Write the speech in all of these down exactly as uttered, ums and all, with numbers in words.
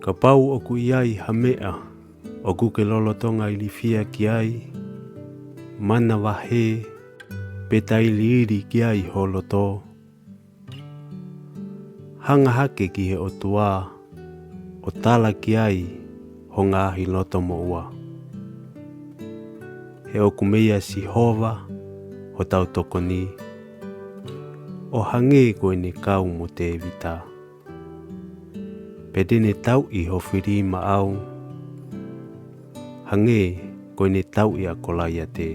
Kapau ʻoku ʻi ai ha meʻa ʻoku ke lolotonga ilifia ki ai, manavahē, pe tailiili ki ai ho loto, hanga hake ki he ʻOtua ʻo tala ki ai ho ngaahi loto moʻua. He ʻoku meia Sihova hotau tokoni, ʻo hangē ko ʻene kau mo Tēvita. Pea te ne tauʻi ho fili maʻau, hangē ko ʻene tauʻi ʻa Kolaiate.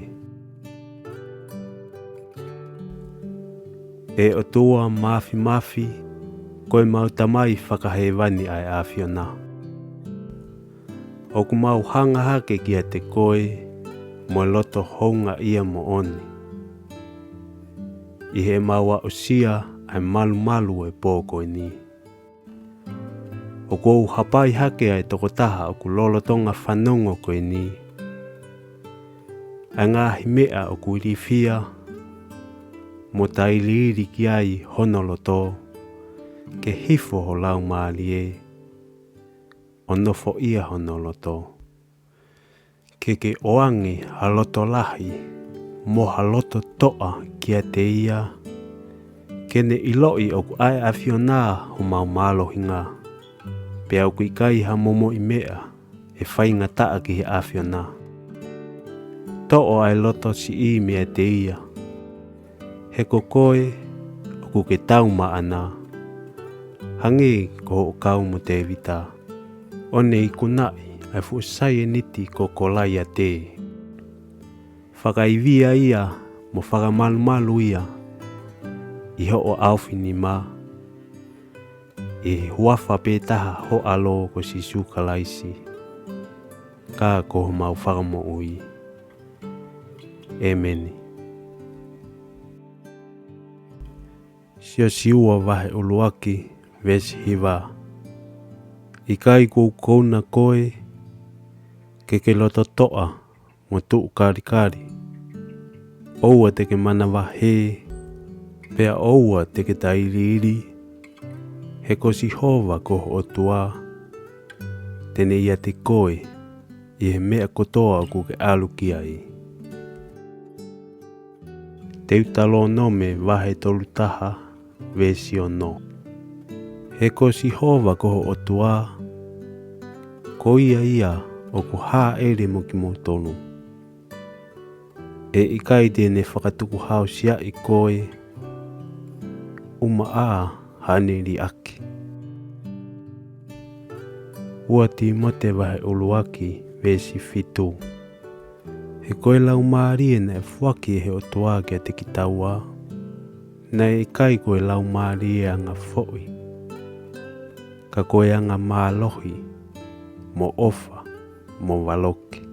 ʻE ʻOtua Māfimafi, ko ʻemau Tamai fakahēvani ʻa e ʻAfiona, ʻoku mau hanga hake kiate koe mo e loto houngaʻia moʻoni, ʻi heʻemau aʻusia ʻa e malumalu ʻo e pō ko eni. ʻOku ou hapai hake ʻa e tokotaha ʻoku lolotonga fanongo ko eni, ʻa e ngaahi meʻa ʻoku ilifia mo tailiili ki ai hono loto, ke hifo ho Laumālie ʻo nofoʻia hono loto. Ke ke ʻoange ha loto lahi mo ha loto toʻa kiate ia, ke ne ʻiloʻi ʻoku ʻa e ʻAfiona homau mālohinga, pea ʻoku ʻikai ha momoʻi meʻa ʻe faingataʻa ki he ʻAfiona. Toʻo ʻa e loto siʻi meiate ia, he ko koe ʻoku ke tau maʻana, hangē ko hoʻo kau mo Tēvita, ʻo ne ikunaʻi ʻa e fuʻu saieniti ko Kolaiate. Fakaivia ia mo fakamalumalu ia ʻi hoʻo ʻaofinima, ʻi he huafa pē taha ho ʻAlo ko Sīsū Kalaisi, ka ko homau Fakamoʻui. ʻĒmeni. Siosiua vahe ʻuluaki, veesi hiva. ʻIkai kuo u kouna koe ke ke loto toʻa mo tuʻukalikali? ʻOua te ke manavahē, pea ʻoua te ke tailiili, he ko Sihova ko ho ʻOtua, te ne ʻiate koe ʻi he meʻa kotoa ʻoku ke ʻalu ki ai. Teutalōnome vahe tolutaha, veesi ono. He ko Sihova ko ho ʻOtua, ko ia ia ʻoku hāʻele mo kimoutolu. ʻE ʻikai te ne fakatukuhausiaʻi koe, ʻumaʻā haʻane liʻaki. Ua Tīmote vahe ʻuluaki, veesi fitu. He ko e Laumālie naʻe foaki ʻe he ʻOtua kiate kitaua, naʻe ʻikai ko e laumālie anga foʻi, ka ko e anga mālohi, mo ʻofa, mo valoki.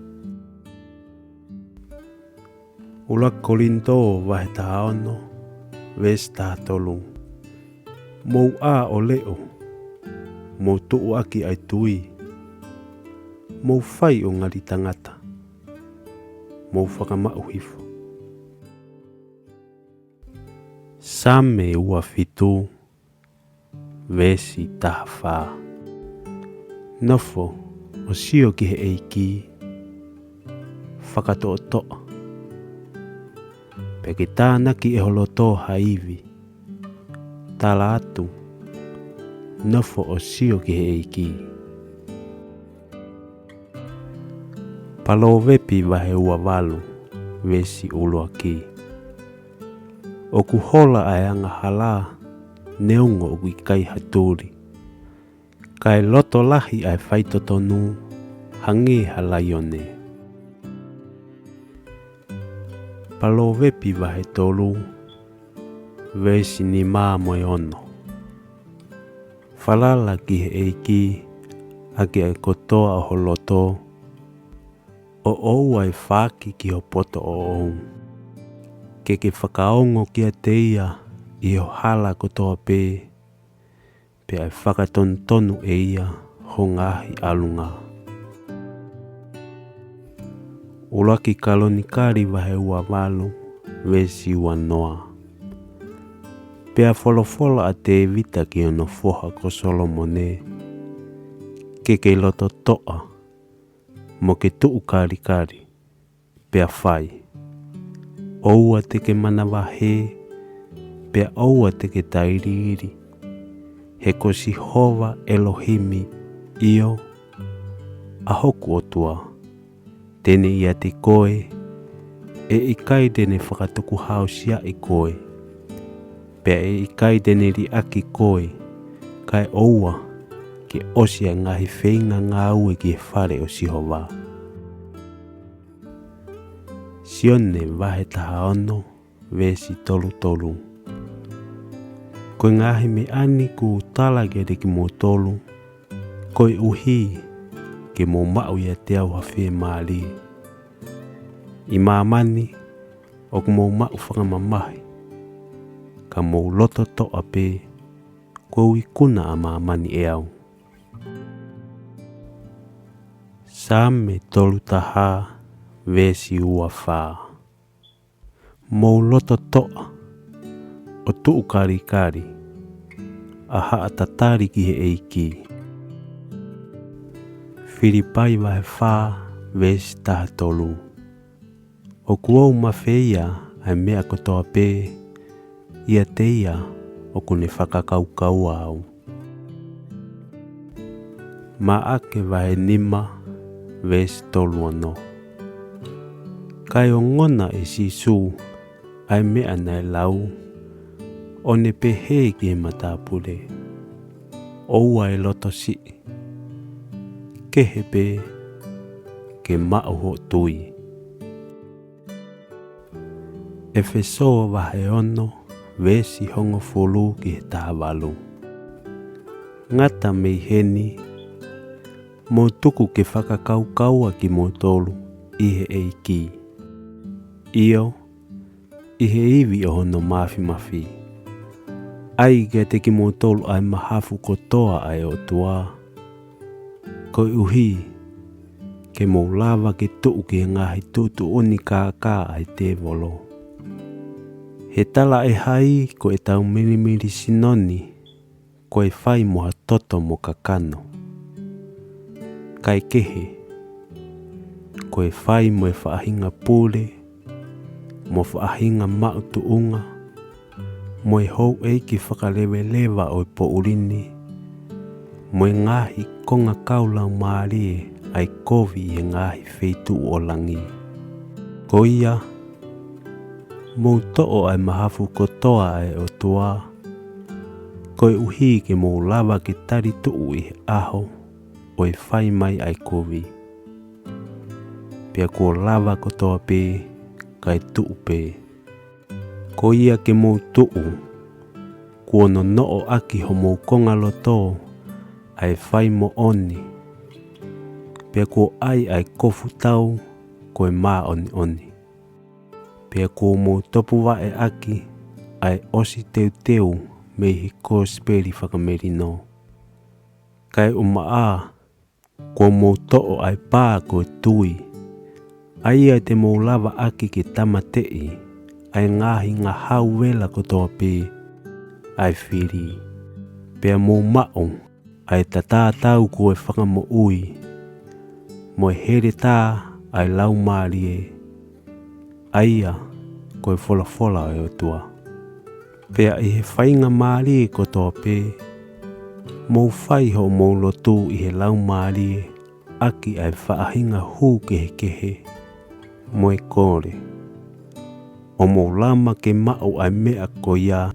ʻUluaki Kolinitō vahe taha ono, veesi taha tolu. Mou ʻā ʻo leʻo, mou tuʻuaki ʻa e tui, mou fai ʻo ngali tangata, mou fakamaʻu hifo. Saame ua fitu, veesi taha fā. Nofo ʻo sio ki he ʻEiki fakatoʻotoʻa, pea ke tānaki ʻe ho loto ha ivi. Tala atu, nofo ʻo sio ki he ʻEiki. Palōvepi vahe ua valu, veesi ʻuluaki. ʻOku hola ʻa e angahala, neongo ʻoku ʻikai ha tuli, kae loto lahi ʻa e faitotonu hangē ha laione. Palōvepi vahe tolu, veesi nima mo e ono. Falala ki he ʻEiki ʻaki ʻa e kotoa ʻo ho loto, ʻo ʻoua ʻe faaki ki ho poto ʻoʻou. Ke ke fakaongo kiate ia ʻi ho hala kotoa pē, pea ʻe fakatonutonu ʻe ia ho ngaahi ʻalunga. ʻUluaki Kalonikali vahe ua valu, veesi ua noa. Pea folofola ʻa Tēvita ki hono foha ko Solomone, Ke ke loto toʻa, mo ke tuʻu kalikali, pea fai. ʻOua te ke manavahē, pea ʻoua te ke tailiili. He ko Sihova ʻElohimi, ʻio, ʻa hoku ʻOtua, te ne ʻiate koe, ʻe ʻikai te ne fakatukuhāusiaʻi koe, pea ʻe ʻikai te ne liʻaki koe, kae ʻoua ke ʻosi ʻa e ngaahi feinga ngāue ki he fale ʻo Sihova. Sione vahe taha ono, veesi tolu tolu. Ko e ngaahi meʻa ni kuo u tala kiate kimoutolu, koeʻuhi ke mou maʻu ʻiate au ha fiemālie. ʻI māmani ʻoku mou maʻu fakamamahi, ka mou loto toʻa pē, kuo u ikuna ʻa māmani ʻe au. Saame tolu taha, veesi ua fā. Mou loto toʻa, ʻo tuʻu kalikali, ʻa haʻa tatali ki he ʻEiki. Filipai vahe fā, veesi taha tolu. ʻOku ou mafeia ʻa e meʻa kotoa pē ʻiate ia ʻoku ne fakakaukaua au. Maʻake vahe nima, veesi tolu ono. Kae ongona ʻe Sīsū ʻa e meʻa naʻe lau, ʻo ne pehē ki he matāpule, ʻOua ʻe loto siʻi, kehe pē ke maʻu hoʻo tui. ʻEfesō vahe ono, veesi hongofulu ki he taha valu. Ngata mei heni, mou tuku ke fakakaukaua kimoutolu ʻi he ʻEiki, ʻio, ʻi he ivi ʻo hono māfimafi. ʻAi kiate kimoutolu ʻa e mahafu kotoa ʻa e ʻOtua, koeʻuhi ke mou lava ke tuʻu ki he ngaahi tuʻutuʻuni kākā ʻa e tēvolo. He talaʻehai ko ʻetau milimili sino ni, ko e fai mo ha toto mo kakano. Kae kehe, ko e fai mo e faʻahinga pule, mo faʻahinga maʻu tuʻunga, mo e houʻeiki fakaleveleva ʻo e poʻuli ni, mo e ngaahi kongakau laumālie ʻa e kovi ʻi he ngaahi feituʻu ʻo langi. Ko ia, mou toʻo ʻa e mahafu kotoa ʻa e ʻOtua, koeʻuhi ke mou lava ke talituʻu ʻi he ʻaho ʻo e fai mai ʻa e kovi. Pea kuo lava kotoa pē, kae tuʻu pē. Ko ia ke mou tuʻu, kuo nonoʻo ʻaki homou kongaloto ʻa e fai moʻoni, pea kuo ʻai ʻa e kofu tau ko e māʻoniʻoni. Pea kuo mou topuvaʻe ʻaki ʻa e ʻosi teuteu mei he kosipeli fakamelino. Kae ʻumaʻā, kuo mou toʻo ʻa e pā ko e tui, ʻa ia te mou lava ʻaki ke tāmateʻi ʻa e ngaahi ngahau vela kotoa pē ʻa e fili. Pea mou maʻu ʻa e tatātau ko e fakamoʻui, mo e heletā ʻa e Laumālie, ʻa ia ko e folofola ʻo e ʻOtua. Pea ʻi he faingamālie kotoa pē, mou fai hoʻomou lotu ʻi he Laumālie ʻaki ʻa e faʻahinga hū kehekehe mo e kole. ʻO mou lama ke maʻu ʻa e meʻa ko ia ʻi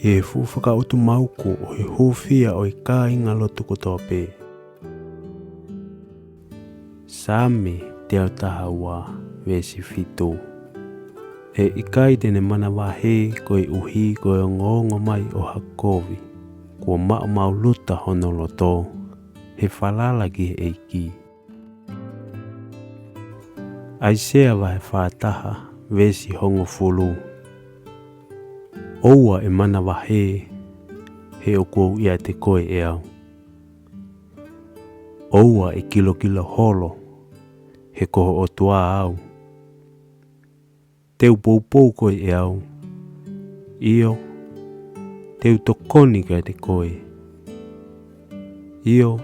he fuʻu fakaʻutumauku ʻo e hūfia ʻo e kāingalotu kotoa pē. Saame teau taha ua, veesi fitu. ʻE ʻikai te ne manavahē koeʻuhi ko e ongoongo mai ʻo ha kovi, kuo maʻumaʻuluta hono loto, he falala ki he ʻEiki. ʻAisea vahe fā taha, veesi hongofulu. ʻOua ʻe manavahē, he ʻoku ou ʻiate koe ʻe au. ʻOua ʻe kilokilo holo, he ko ho ʻOtua au. Te u poupou koe ʻe au, ʻio, te u tokoni kiate koe. ʻIo,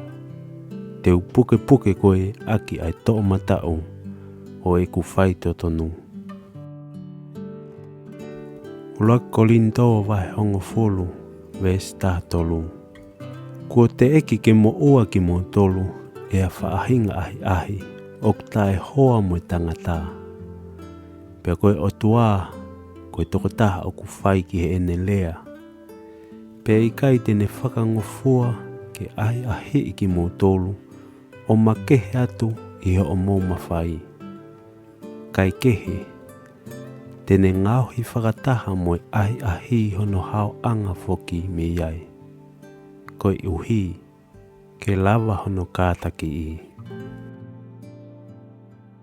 te u pukepuke koe ʻaki ʻa e toʻomataʻu ʻo ʻeku faitotonu. ʻUluaki Kolinitō vahe hongofulu, veesi taha tolu. Kuo teʻeki ke moʻua kimoutolu ʻe ha faʻahinga ʻahiʻahi ʻoku taʻehoa mo e tangata. Pea ko e ʻOtua, ko e tokotaha ʻoku fai ki heʻene lea. Pea ʻe ʻikai te ne fakangofua ke ʻahiʻahiʻi kimoutolu ʻo makehe atu ʻi hoʻomou mafai. Kaekehe, te ne ngaohi fakataha mo e ʻahiʻahi hono haoʻanga foki mei ai, koeʻuhi ke lava hono kātakiʻi.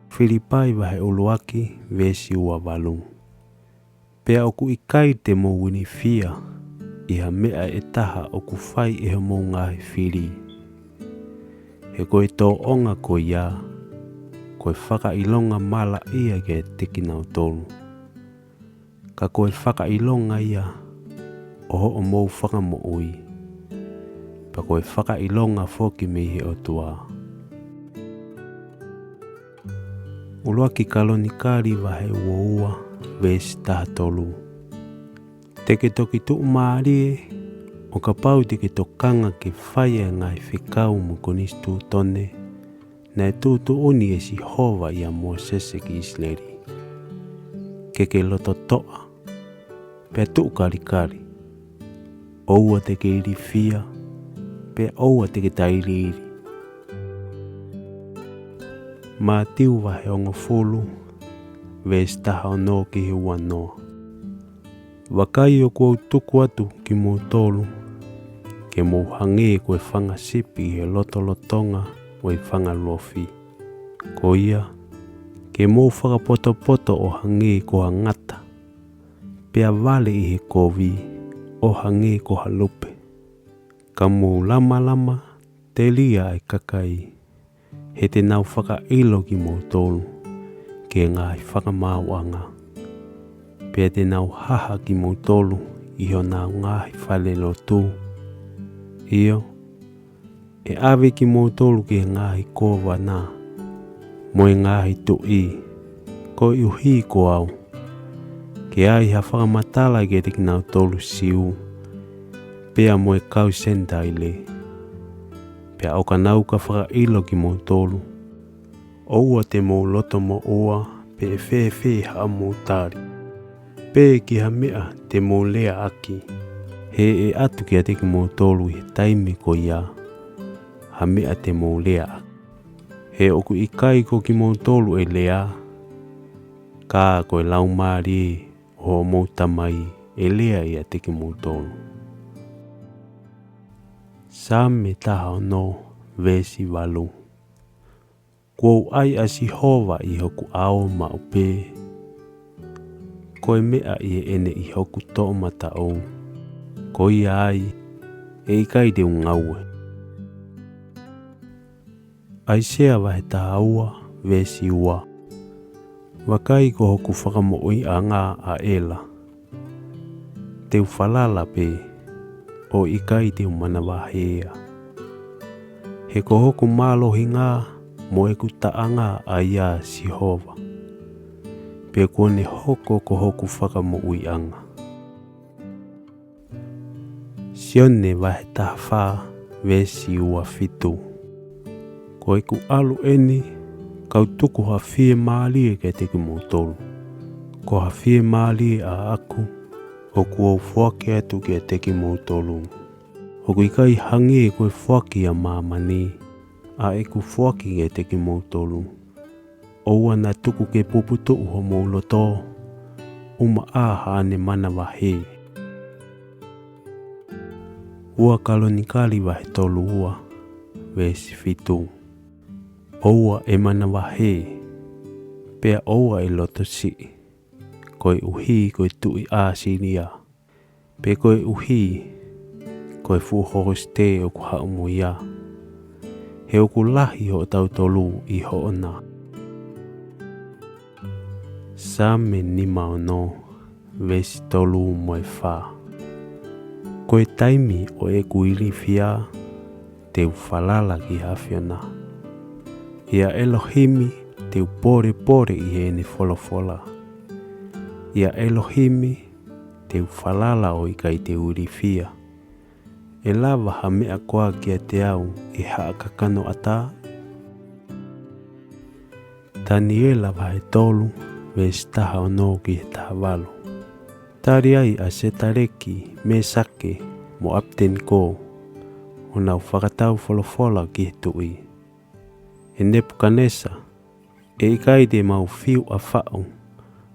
Filipai vahe ʻuluaki, veesi ua valu. Pea ʻoku ʻikai te mou ilifia ʻi ha meʻa ʻe taha ʻoku fai ʻe homou ngaahi fili. He ko e tōʻonga ko ia, ko e fakaʻilonga malaʻia kiate kinautolu. Ka ko e fakaʻilonga ia ʻo hoʻomou fakamoʻui. Pea ko e fakaʻilonga foki mei he ʻOtua. ʻUluaki Kalonikali vahe ua ua, veesi taha tolu. Te ke toki tuʻumālie, ʻo kapau te ke tokanga ke fai ʻa e ngaahi fekau mo e konisitūtone, naʻe tuʻutuʻuni ʻe Sihova ʻia Mōsese ki ʻIsileli. Ke ke loto toʻa, pea tuʻu kalikali. ʻOua te ke ilifia, pea ʻoua te ke tailiili. Mātiu vahe hongofulu, veesi taha ono ki he ua noa. Vakai ʻoku ou tuku atu kimoutolu, ke mou hangē ko e fanga sipi ʻi he lotolotonga ʻo e fanga lofi. Ko ia, ke mou fakapotopoto ʻo hangē ko ha ngata, pea vale ʻi he kovi ʻo hangē ko ha lupe. Ka mou lamalama telia ʻa e kakai, he te nau fakaʻilo kimoutolu ki he ngaahi fakamaauʻanga. Pea te nau haha kimoutolu ʻi honau ngaahi falelotu. ʻIo, ʻe ʻave kimoutolu ki he ngaahi kōvana mo e ngaahi tuʻi, koeʻuhi ko au, ke ʻai ha fakamatala kiate kinautolu Siu, pea mo e kau Senitaile. Pea ʻo ka nau ka fakaʻilo kimoutolu, ʻoua te mou loto moʻua pe ʻe fēfē haʻamou tali, pe ki ha meʻa te mou leaʻaki. He ʻe ʻatu kiate kimoutolu ʻi he taimi ko ia ha meʻa te mou leaʻaki. He ʻoku ʻikai ko kimoutolu ʻe lea, ka ko e Laumālie ʻo hoʻomou Tamai ʻe lea ʻiate kimoutolu. Saame taha ono, veesi valu. Kuo u ʻai ʻa Sihova ʻi hoku ʻao maʻu pē, ko e meʻa ʻi heʻene ʻi hoku toʻomataʻu, ko ia ai ʻe ʻikai te u ngaue. ʻAisea vahe taha ua, veesi ua. Vakai ko hoku fakamoʻuiʻanga ʻa ʻEla. Te u falala pē, ʻo ʻikai te u manavahē ia. He ko hoku mālohinga mo ʻeku taʻanga ʻa ia Sihova. Pea kuo ne hoko ko hoku fakamoʻuiʻanga. Sione vahe taha fā, veesi ua fitu. Ko ʻeku ʻalu ʻeni, kau tuku ha fiemālie kiate kimoutolu. Ko ha fiemālie ʻaʻaku, ʻoku ou foaki atu kiate kimoutolu. ʻOku ʻikai hangē ko e foaki ʻa māmani, ʻa ʻeku foaki kiate kimoutolu. ʻOua naʻa tuku ke puputuʻu homou loto, ʻumaʻā haʻane manavahē. Ua Kalonikali vahe tolu ua, veesi fitu. ʻOua ʻe manavahē, pea ʻoua ʻe loto siʻi, koeʻuhi ko e tuʻi ʻAsilia. Pe koeʻuhi ko e fuʻu hokosite ʻoku haʻu mo ia, he ʻoku lahi hoʻotautolu ʻi hoʻona. Saame nima ono, veesi tolu mo e fā. Ko e taimi ʻo ʻeku ilifia, te u falala ki he ʻAfiona. ʻIa ʻElohimi te u polepole ʻi heʻene folofola. ʻIa ʻElohimi te u falala ʻo ʻikai te u ilifia. ʻE lava ha meʻa koā kiate au ʻe haʻa kakanoʻatā? Taniela vahe tolu, veesi taha ono ki he taha valu. Tali ai ʻa Setaleki, Mesake, mo ʻApitenikō, ʻo nau fakatau folofola ki he tuʻi. ʻE Nepukanesa, ʻe ʻikai te mau fiu ʻa faʻu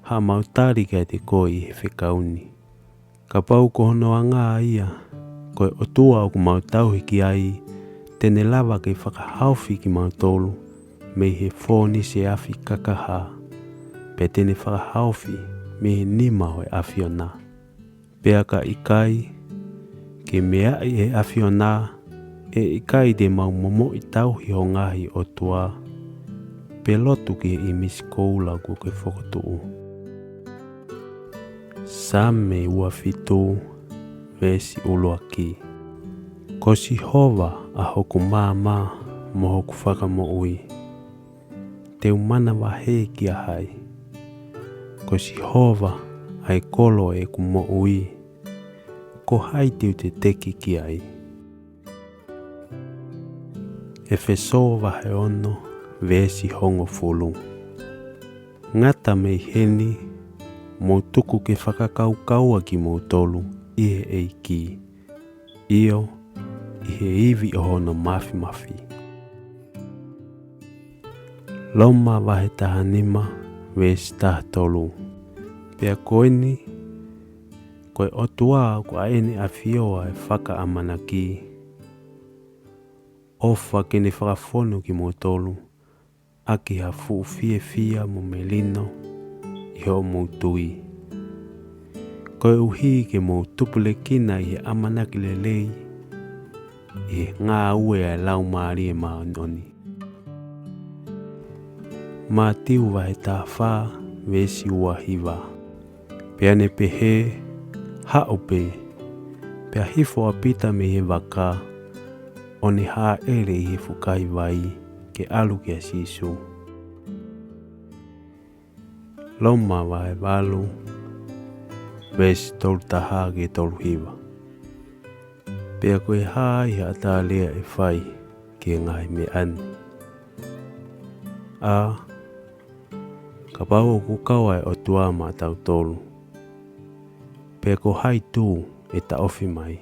haʻamau tali kiate koe ʻi he fekau ni. Kapau ko hono anga ia, ko e ʻOtua ʻoku mau tauhi ki ai, te ne lava ke fakahaofi kimautolu mei he fōnise afi kakaha, pea te ne fakahaofi mei he nima ʻo e ʻAfiona. Pea ka ʻikai, ke meaʻi ʻe he ʻAfiona, ʻe ʻikai te mau momoʻi tauhi ho ngaahi ʻotua, pe lotu ki he ʻīmisi koula kuo ke fokotuʻu. Saame ua fitu, veesi ʻuluaki. Ko Sihova ʻa hoku maama mo hoku fakamoʻui. Te u manavahē kia hai? Ko Sihova ʻa e kolo ʻeku moʻui. Ko hai te u teteki ki ai? ʻEfesō vahe ono, veesi hongofulu. Ngata mei heni, mou tuku ke fakakaukaua kimoutolu ʻi he ʻEiki, ʻio, ʻi he ivi ʻo hono mafimafi. Loma vahe taha nima, veesi taha tolu. Pea ko eni, ko e ʻOtua ʻoku ʻa ʻEne ʻAfio ʻa e fakaʻamanaki, ʻofa ke ne fakafonu kimoutolu ʻaki ha fuʻu fiefia mo melino ʻi hoʻomou tui, koeʻuhi ke mou tupulekina ʻi he ʻamanaki lelei ʻi he ngāue ʻa e Laumālie Māʻoniʻoni. Mātiu vahe taha fā, veesi ua hiva. Pea ne pehē, haʻu pē. Pea hifo ʻa Pita mei he vaka, ʻo ne hāʻele ʻi he fukahi vai ke ʻalu kia Sīsū. Loma vahe valu, veesi tolu taha ki he tolu hiva. Pea ko e hā ai haʻata lea ʻe fai ki he ngaahi meʻa ni? ʻA, kapau ʻoku kau ʻa e ʻOtua maʻatautolu, pea ko hai tū ʻe taʻofi mai?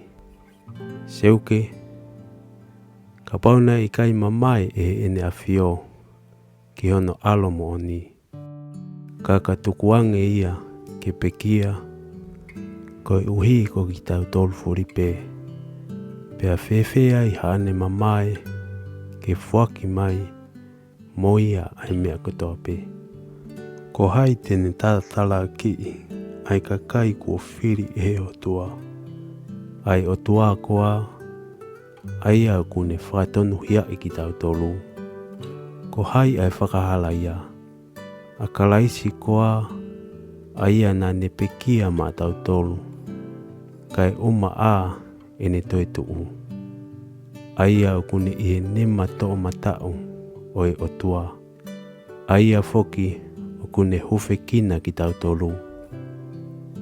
Seuke, kapau naʻe ʻikai mamae ʻe Heʻene ʻAfio ki hono ʻAlo moʻoni, ka ka tukuange ia ke pekia, koeʻuhi ko kitautolu fuli pē, pea fēfē ai haʻane mamae ke foaki mai mo ia ʻa e meʻa kotoa pē? Ko hai te ne talatalakiʻi ʻa e kakai kuo fili ʻe he ʻOtua, ʻa e ʻOtua koā, ʻa ia ʻoku ne fakatonuhiaʻi kitautolu? Ko hai ʻa e fakahala ia? ʻA Kalaisi koā, ʻa ia naʻa ne pekia maʻatautolu, kae ʻumaʻā ʻene toetuʻu, ʻa ia ʻoku ne ʻi he nima toʻomataʻu ʻo e ʻOtua, ʻa ia foki ʻoku ne hūfekina kitautolu?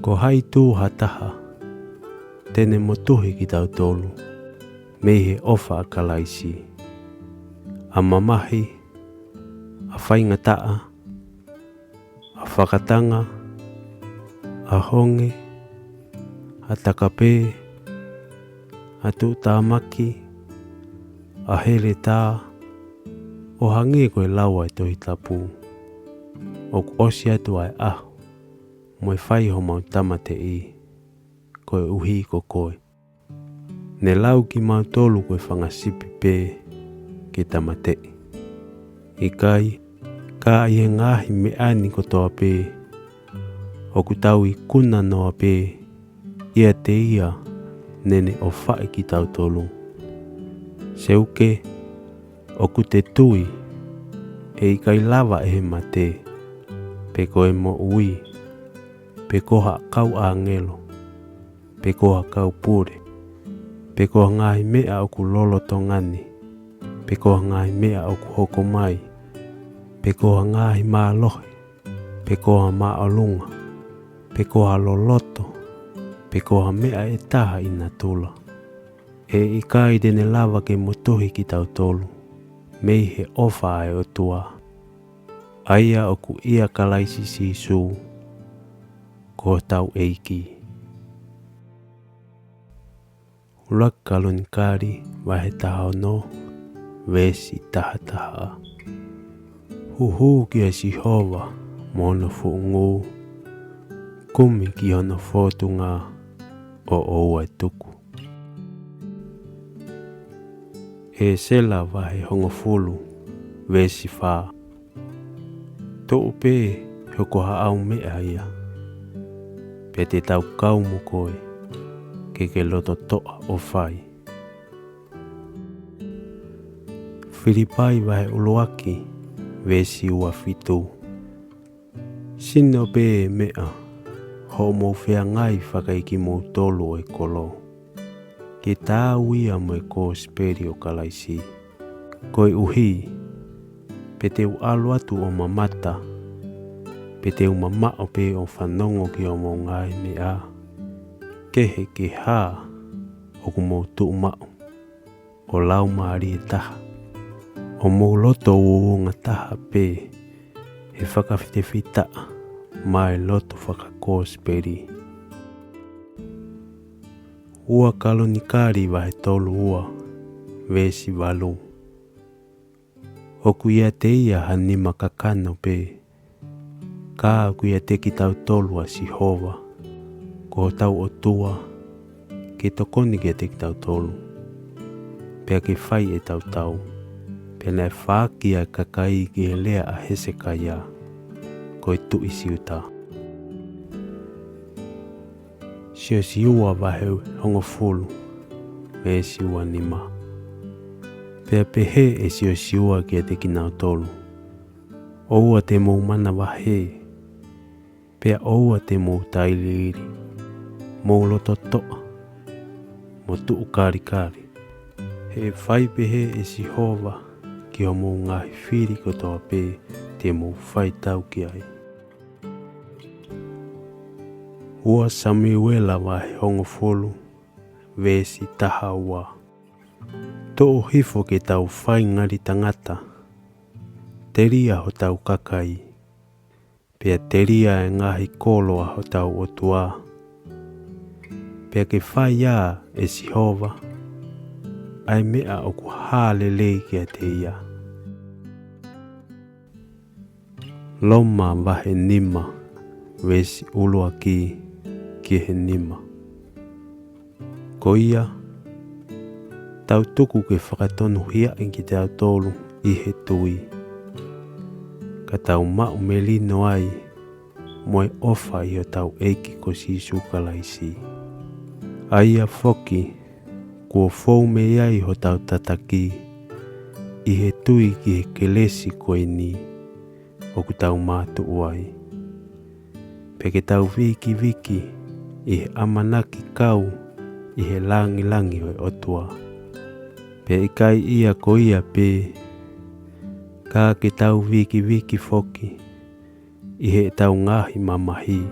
Ko hai tū ha taha te ne motuhi kitautolu mei he ʻofa ʻa Kalaisi? ʻA mamahi, ʻa faingataʻa, ʻa fakatanga, ʻa honge, ʻa takapē, ʻa tuʻutāmaki, ʻa heletā, ʻo hangē ko e lau ʻa e Tohi Tapu, ʻoku ʻosi atu ʻa e ʻaho mo e fai homau tāmateʻi, koeʻuhi ko koe. Ne lau kimautolu ko e fanga sipi pē ke tāmateʻi. ʻIkai, ka ʻi he ngaahi meʻa ni kotoa pē, ʻoku tau ikuna noa pē ʻiate ia naʻa ne ʻofaʻi kitautolu. Seuke, ʻoku te tui ʻe ʻikai lava ʻe he mate, pe ko e moʻui, pe ko ha kau ʻāngelo, pe ko ha kau pule, pe ko ha ngaahi meʻa ʻoku lolotonga ni, pe ko ha ngaahi meʻa ʻoku hoko mai, pe ko ha ngaahi mālohi, pe ko ha māʻolunga, pe ko ha loloto, pe ko ha meʻa ʻe taha ʻi natula, ʻe ʻikai te ne lava ke motuhi kitautolu mei he ʻofa ʻa e ʻOtua, ʻa ia ʻoku ʻia Kalaisi Sīsū ko hotau ʻEiki. ʻUluaki Kalonikali vahe taha ono, veesi taha taha. Huhū kia Sihova mo hono fuʻu ngū, kumi ki hono fōtunga ʻo ʻoua ʻe tuku. ʻEsela vahe hongofulu, veesi fā. Tuʻu pē he ko haʻo meʻa ia, pea te tau kau mo koe, ke ke loto toʻa ʻo fai. Filipai vahe ʻuluaki, veesi ua fitu. Sino pē meʻa hoʻomou feangai fakaekimoutola ʻo e kolo, ke taau ia mo e kosipeli ʻo Kalaisi. Koeʻuhi, pe te u ʻalu atu ʻo mamata, pe te u mamaʻo pē ʻo fanongo ki hoʻomou ngaahi meʻa, kehe ki he hā ʻoku mou tuʻu maʻu, ʻo laumālie taha, ʻo mou loto uouongataha pē he fakafitefitaʻa maʻa e lotu fakakosipeli. Ua Kalonikali vahe tolu ua, veesi valu. ʻOku ʻiate ia ha nima kakano pē, ka ʻoku ʻiate kitautolu ʻa Sihova ko hotau ʻOtua, ke tokoni kiate kitautolu, pea ke fai ʻetau tau. Pea naʻe faaki ʻa e kakai ki he lea ʻa Hesekaia, ko e tuʻi Siuta. Siosiua vahe hongofulu, veesi ua nima. Pea pehē ʻe Siosiua kiate kinautolu, ʻoua te mou manavahē, pea ʻoua te mou tailiili, mou loto toʻa, mo tuʻu kalikali. He ʻe fai pehē ʻe Sihova ki hoʻomou ngaahi fili kotoa pē te mou fai tau ki ai. Ua Samuela vahe hongofulu, veesi taha ua. Tuʻu hifo ke tau fai ngali tangata, telia hotau kakai, pea telia e ngaahi kolo ʻa hotau ʻOtua, pea ke fai ʻe Sihova ʻa e meʻa ʻoku hā lelei kiate ia. Loma vahe nima, veesi ʻuluaki ki he nima. Ko ia, tau tuku ke fakatonuhiaʻi kitautolu ʻi he tui, ka tau maʻu melino ai mo e ʻofa ʻi hotau ʻEiki ko Sīsū Kalaisi. ʻA ia foki, kuo fou mei ai hotau tataki ʻi he tui ki he kelesi ko eni ʻoku tau mātuʻu ai. Pea ke tau vikiviki ʻi he ʻamanaki kau ʻi he langilangi ʻo e ʻOtua. Pea ʻikai ia ko ia pē, ka ke tau vikiviki foki ʻi heʻetau ngaahi mamahi,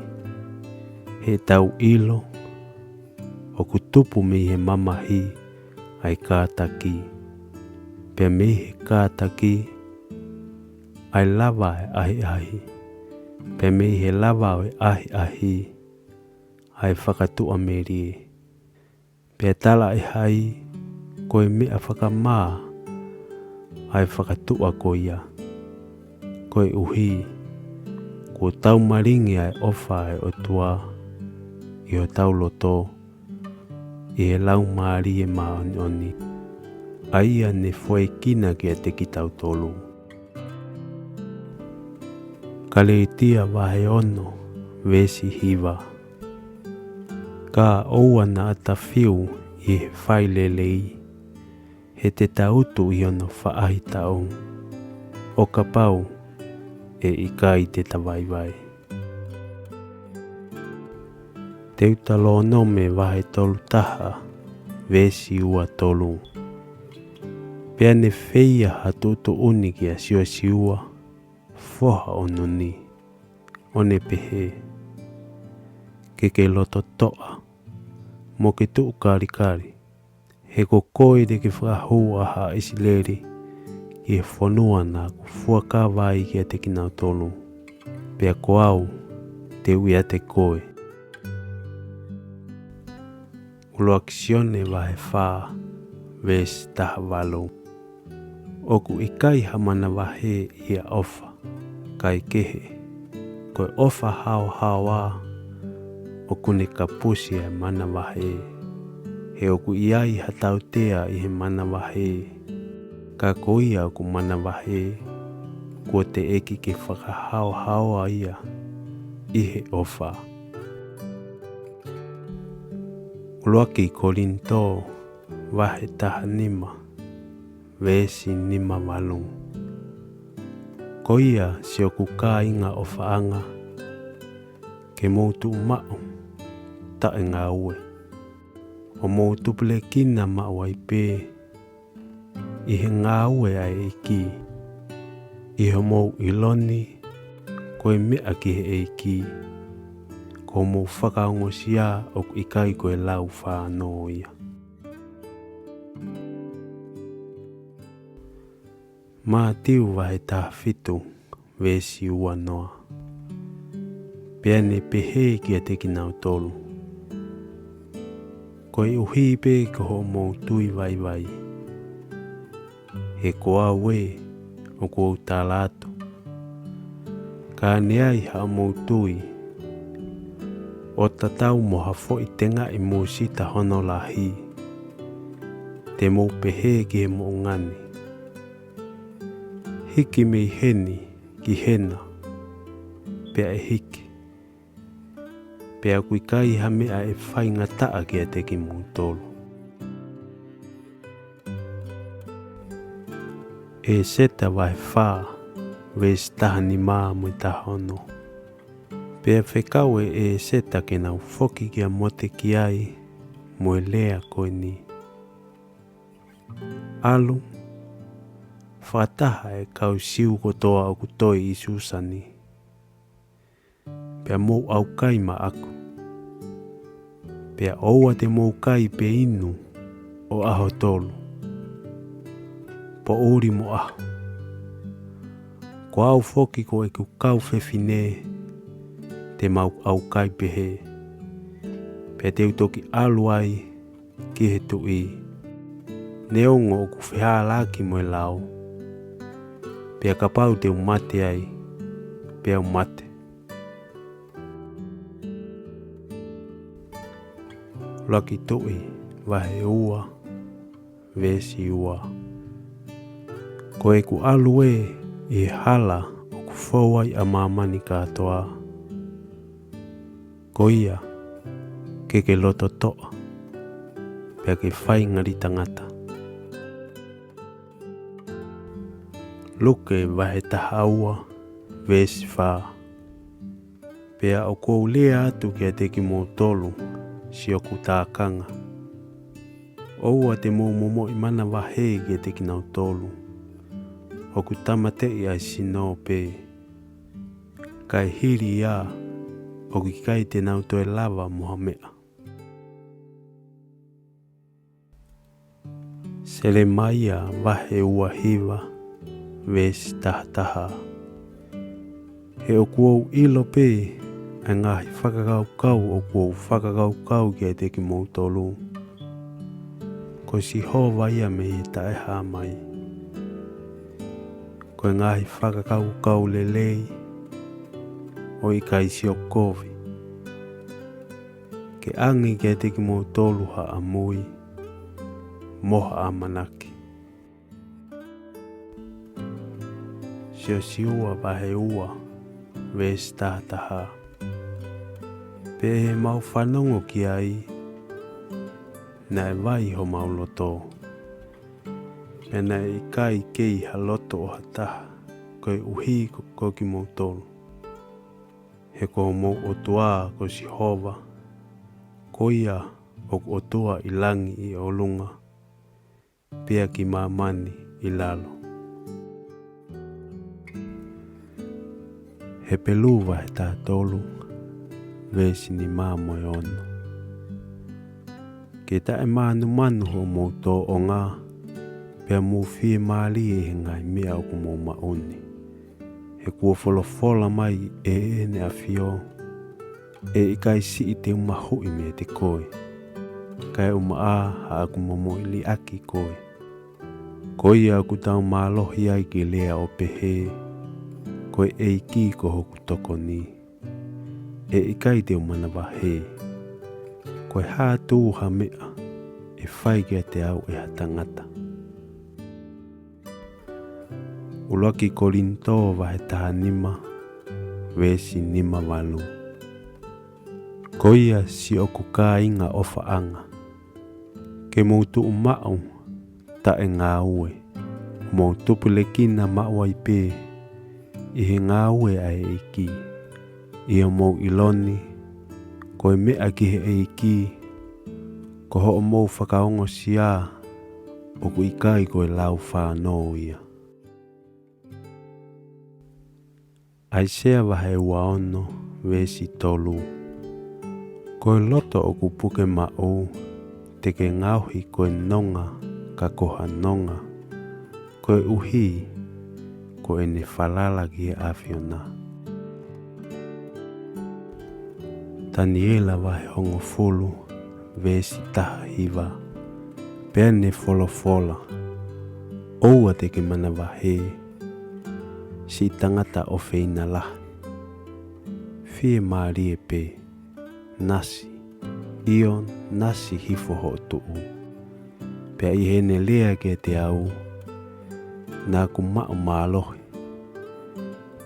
he tau ʻilo ʻoku tupu mei he mamahi ʻa e kātaki, pea mei he kātaki ʻa e lava ʻo e ʻahiʻahi, pea mei he lava ʻo e ʻahiʻahi ʻa e fakatuʻamelie. Pea talaʻehai ko e meʻa fakamā ʻa e fakatuʻa ko ia, koeʻuhi kuo tau malingi ʻa e ʻofa ʻa e ʻOtua ʻi hotau loto ʻi he Laumālie Māʻoniʻoni, ʻa ia ne foakina kiate kitautolu. Kalētia vahe ono, veesi hiva. Ka ʻoua naʻa ta fiu ʻi he fai lelei, he te ta utu ʻi hono faʻahitaʻu, ʻo kapau ʻe ʻikai te ta vaivai. Teutalōnome vahe tolu taha, veesi ua tolu. Pea ne feia ha tuʻutuʻuni kia Siosiua, foha ʻo Nuni, ʻo ne pehē: Ke ke lototoʻa, mo ke tuʻu kalikali, he ko koe te ke fakahū ʻa haʻa ʻIsileli ki he fonua naʻa ku fuakava ai kiate kinautolu, pea ko au te u ʻiate koe. ʻUluaki Sione vahe fā, veesi taha valu. ʻOku ʻikai ha manavahē ʻi ha ʻofa, kaekehe, ko e ʻofa haohaoa ʻoku ne kapusi ʻa e manavahē. He ʻoku ʻi ai ha tautea ʻi he manavahē, ka ko ia ʻoku manavahē, kuo teʻeki ke fakahaohaoa ia ʻi he ʻofa. ʻUluaki Kolinitō vahe taha nima, veesi nima valu. Ko ia, siʻoku kāinga ʻofaʻanga, ke mou tuʻu maʻu taʻengāue, ʻo mou tupulekina maʻu ai pē ʻi he ngāue ʻa e ʻEiki, ʻi hoʻomou ʻilo ni ko e meʻa ki he ʻEiki, ko hoʻomou fakaongosia ʻoku ʻikai ko e lau fānō ia. Mātiu vahe taha fitu, veesi ua noa. Pea ne pehē kiate kinautolu: Koeʻuhi pē ko hoʻomou tui vaivai. He ko au ē, ʻoku ou tala atu, ka ne ʻi ai haʻamou tui, ʻo tatau mo ha foʻi tengaʻi mūsita hono lahi, te mou pehē ki he moʻunga ni: Hiki mei heni ki hena, pea ʻe hiki. Pea ʻoku ʻikai ha meʻa ʻe faingataʻa kiate kimoutolu. ʻEseta vahe fā, veesi taha nima mo e taha ono. Pea fekau ʻe ʻEseta ke nau foki kia Motekiai mo e lea ko eni: ʻAlu, fakataha e kau Siu kotoa ʻoku toe ʻi Susani, pea mou ʻaukai maʻaku. Pea ʻoua te mou kai pe inu ʻo ʻaho tolu, poʻuli mo ʻaho. Ko au foki ko ʻeku kau fefine te mau ʻaukai pehē, pea te u toki ʻalu ai ki he tuʻi, neongo ʻoku fehālaaki mo e lao. Pea kapau te u mate ai, pea u mate. ʻUluaki Tuʻi vahe ua, veesi ua. Ko ʻeku ʻalu ē ʻi he hala ʻoku fou ai ʻa māmani kātoa. Ko ia, ke ke lototoʻa, pea ke faingali tangata. Luke vahe taha ua, veesi fā. Pea ʻoku ou lea atu kiate kimoutolu, siʻoku tākanga, ʻoua te mou momoʻi manavahē kiate kinautolu ʻoku tāmateʻi ʻa e sino pē, kae hili ia ʻoku ʻikai te nau toe lava mo ha meʻa. Selemaia vahe ua hiva, veesi taha taha. He ʻoku ou ʻilo pē ʻa e ngaahi fakakaukau ʻoku ou fakakaukau kiate kimoutolu, ko Sihova ia mei he taʻehāmai. Ko e ngaahi fakakaukau lelei, ʻo ʻikai siʻi kovi, ke ʻange kiate kimoutolu ha ʻamui mo ha ʻamanaki. Siosiua vahe ua, veesi taha taha. Pea ʻi heʻemau fanongo ki ai, naʻe vai homau loto, pea naʻe ʻikai kei ha loto ʻo ha taha koeʻuhi ko, ko kimoutolu. He ko homou ʻOtua ko Sihova, ko ia ʻoku ʻOtua ʻi langi ʻi ʻolunga, pea ki māmani, ʻi lalo. Hepelū vahe taha tolu, veesi nima mo e ono. Ke taʻemānumanu hoʻomou tōʻonga, pea mou fiemālie ʻi he ngaahi meʻa ʻoku mou maʻu ni. He kuo folofola mai ʻe heʻene ʻAfio, ʻE ʻikai siʻi te u mahuʻi meiate koe, kae ʻumaʻā haʻaku momoʻi liʻaki koe. Ko ia ʻoku tau mālohi ai ke lea ʻo pehē, Ko e ʻEiki ko hoku tokoni, ʻe ʻikai te u manavahē. Ko e hā atu ha meʻa ʻe fai kiate au ʻe ha tangata? ʻUluaki Kolinitō vahe taha nima, veesi nima valu. Ko ia siʻoku kāinga ʻofaʻanga, ke mou tuʻu maʻu taʻengāue, mou tupulekina maʻu ai pē ʻi he ngāue ʻa e ʻEiki, ʻio mou ʻilo ni, ko e meʻa ki he ʻEiki, ko hoʻomou fakaongosia, ʻoku ʻikai ko e lau fānō ia. ʻAisea vahe ua ono, veesi tolu. Ko e loto ʻoku puke maʻu, te ke ngaohi ko e nonga ka ko ha nonga, koeʻuhi ko ʻene falala ki he ʻAfiona. Taniela vahe hongofulu, veesi taha hiva. Pea ne folofola, ʻOua te ke manavahē, siʻi tangata ʻofeina lahi. Fiemālie pē, nasi, ʻio nasi hifo hoʻo tuʻu. Pea ʻi heʻene lea kiate au, naʻa ku maʻu mālohi,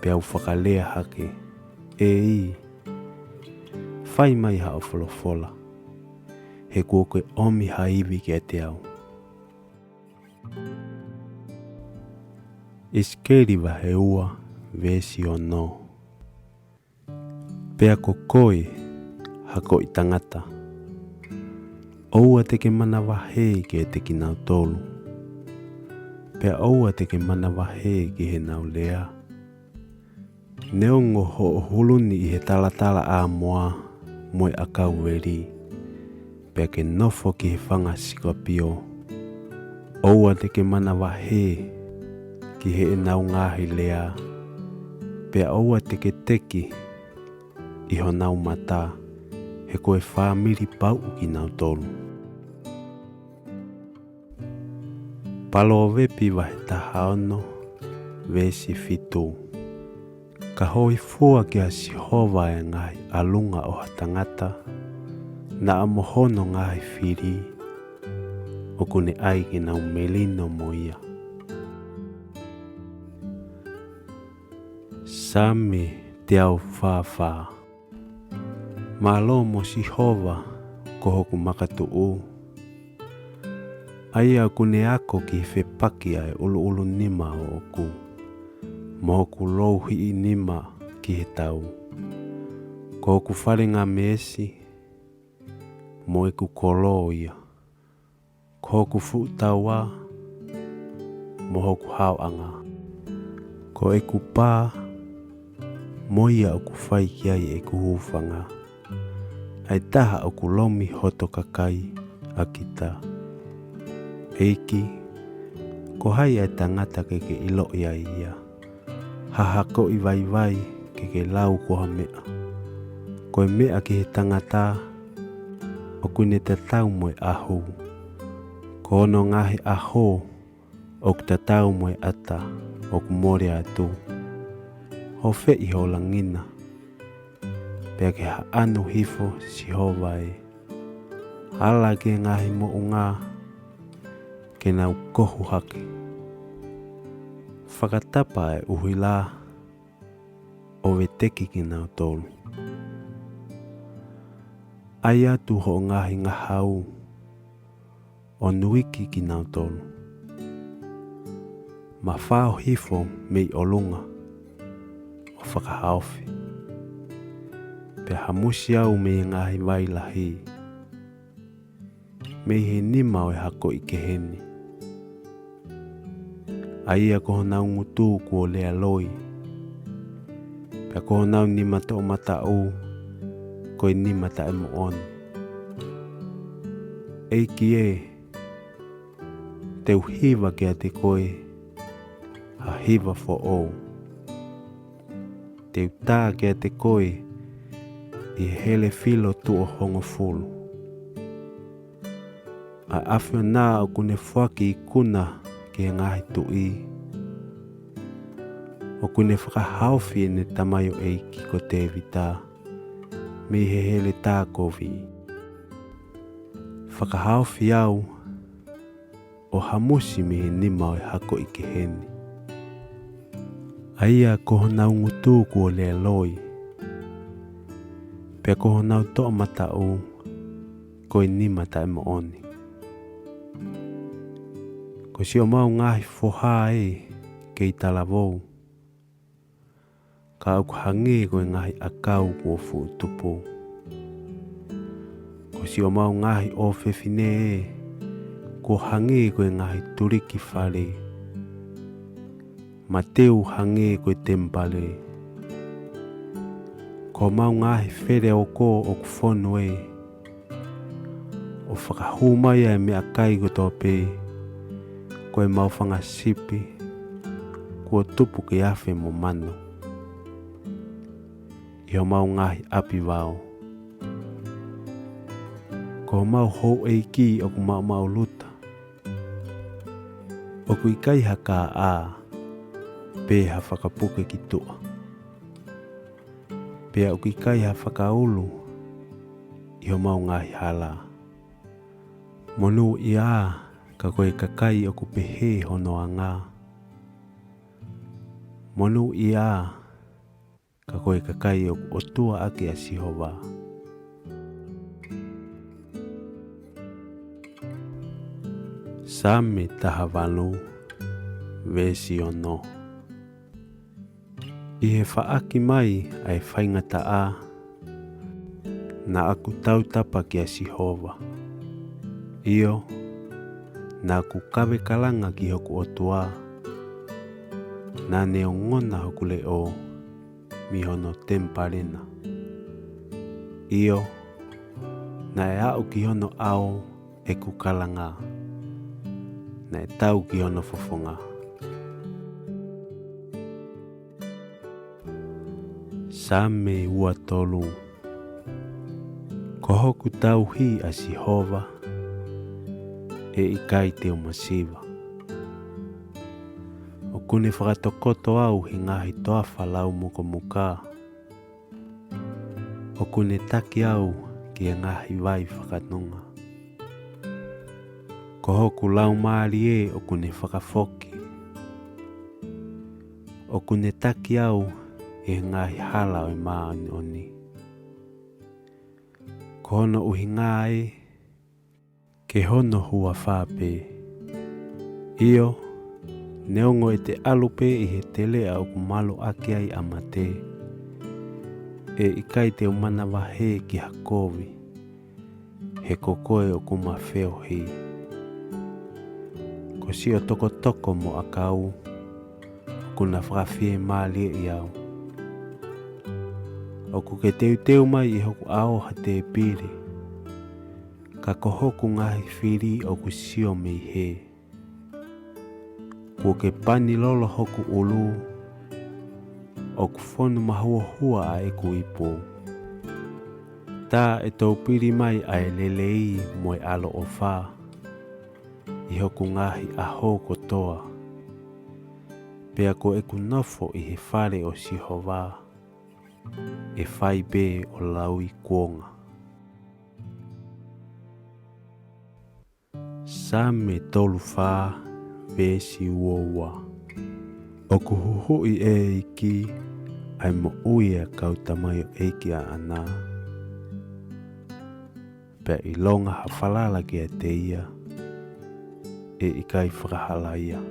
pea u fakalea hake, ʻEiki, fai mai haʻo folofola, he kuo ke ʻomi ha ivi kiate au. ʻIsikeli vahe ua, veesi ono. Pea ko koe, hakoʻi tangata, ʻoua te ke manavahē kiate kinautolu, pea ʻoua te ke manavahē ki heʻenau lea. Neongo hoʻo hulu ni ʻi he talatalaʻāmoa mo e ʻakau veli, pea ke nofo ki he fanga sikapio, ʻoua te ke manavahē ki heʻenau ngaahi lea, pea ʻoua te ke teki ʻi honau mata, he ko e fāmili pauʻu kinautolu. Palōvepi vahe taha ono, veesi fitu. Ka hōifua kia Sihova e ngaahi ʻalunga ʻo ha tangata, naʻa mo hono ngaahi fili, ʻoku ne ʻai ke nau melino mo ia. Saame teau fā fā. Mālō mo Sihova ko hoku makatuʻu, ʻa ia ʻoku ne ako ki he fepaki ʻa e ʻuluʻulu nima ʻoʻoku, mo hoku louhiʻi nima ki he tau. Ko hoku falenga meesi, mo ʻeku kolo ia. Ko hoku fuʻu taua, mo hoku haoʻanga. Ko ʻeku pā, mo ia ʻoku fai ki ai ʻeku hūfanga. ʻA e taha ʻoku lomi hoto kakai ʻa kita. ʻEiki, ko hai ʻa e tangata ke ke ʻiloʻi ai ia? Ha hakoʻi vaivai ke ke lau ko ha meʻa. Ko e meʻa ki he tangata, ʻoku ne tatau mo e ʻaho. Ko hono ngaahi ʻaho, ʻoku tatau mo e ʻata ʻoku mole atu. Hofeʻi ho langina, pea ke haʻanu hifo Sihova ē. Ala ki he ngaahi moʻunga ke nau kohu hake. Fakatapa e ʻuhila ʻo veteki kinautolu. ʻAi atu hoʻo ngaahi ngahau ʻo nuiki kinautolu. Mafao hifo mei ʻolunga ʻo fakahaofi. Pea hamusi au mei he ngaahi vai lahi, mei he nima ʻo e hakoʻi kehe ni. ʻA ia ko honau ngutu kuo lea loi, pea ko honau nima toʻomataʻu ko e nima taʻemoʻoni. ʻEiki ē, te u hiva kiate koe ha hiva foʻou. Te u tā kiate koe ʻi he hele filo tuʻo hongofulu. ʻA e ʻAfiona ʻoku ne foaki ikuna ki he ngaahi tuʻi. ʻOku ne fakahaofi ʻene tamaioʻeiki ko Tēvita mei he heletā kovi. Fakahaofi au ʻo hamusi mei he nima ʻo e hako ʻi kehe ni. ʻA ia ko honau ngutu kuo lea loi, pea ko honau toʻomataʻu ko e nima taʻemoʻoni. Ko siʻomau ngaahi foha ē kei talavou, ka ʻoku hangē ko e ngaahi ʻakau kuo fuʻu tupu. Ko siʻomau ngaahi ʻofefine ē, kuo hangē ko e ngaahi tuliki fale, mateu hangē ko e temipale. Ko homau ngaahi feleoko ʻoku fonu ē, ʻo fakahū mai ʻa e meʻakai kotoa pē, ko ʻemau fanga sipi kuo tupu ke afe mo manu ʻi homau ngaahi ʻapi vao. Ko homau houʻeiki ʻoku maʻumaʻuluta, ʻoku ʻikai ha kāʻā pe ha fakapuke ki tuʻa, pea ʻoku ʻikai ha fakaulu ʻi homau ngaahi hala. Monūʻia ā ka ko e kakai ʻoku pehē hono anga. Monūʻia ā ka ko e kakai ʻoku ʻotua ʻaki ʻa Sihova. Saame taha valu, veesi ono. ʻI he faʻaki mai ʻa e faingataʻa, naʻa ku tautapa kia Sihova. ʻIo, naʻa ku kave kalanga ki hoku ʻOtua, naʻa ne ongona hoku leʻo mei hono temipale na. ʻIo, naʻe aʻu ki hono ʻao ʻeku kalanga, naʻe tau ki hono fofonga. Saame ua tolu. Ko hoku tauhi ʻa Sihova, ʻe ʻikai te u masiva. ʻOku ne fakatokoto au he ngaahi toafa laumukomuka. ʻOku ne taki au ki he ngaahi vai fakanonga. Ko hoku laumālie ʻoku ne fakafoki. ʻOku ne taki au ʻi he ngaahi hala ʻo e māʻoniʻoni. Ko hono ʻuhinga ē, ke hono huafa pē. ʻIo, neongo ʻete ʻalu pē ʻi he teleʻa ʻoku malu ʻaki ai ʻa mate, ʻe ʻikai te u manavahē ki ha kovi, he ko koe ʻoku ma feohi. Ko siʻo tokotoko mo ʻakau, ʻoku na fakafiemālieʻi au. ʻOku ke teuteu mai ʻi hoku ʻao ha tēpile, ka ko hoku ngaahi fili ʻoku sio mei hē. Kuo ke pani lolo hoku ʻulu, ʻoku fonu mahuohua ʻa ʻeku ipu. Tā ʻe toupili mai ʻa e lelei mo e ʻaloʻofa ʻi hoku ngaahi ʻaho kotoa. Pea ko ʻeku nofo ʻi he fale ʻo Sihova, ʻe fai pē ʻo lauikuonga. Saame tolu fā, veesi ua ua. ʻOku huhuʻi ʻe he ʻEiki ʻa e moʻui ʻa e kau tamaioʻeiki ʻaʻana, pea ʻilonga ha falala kiate ia, ʻe ʻikai fakahalaia.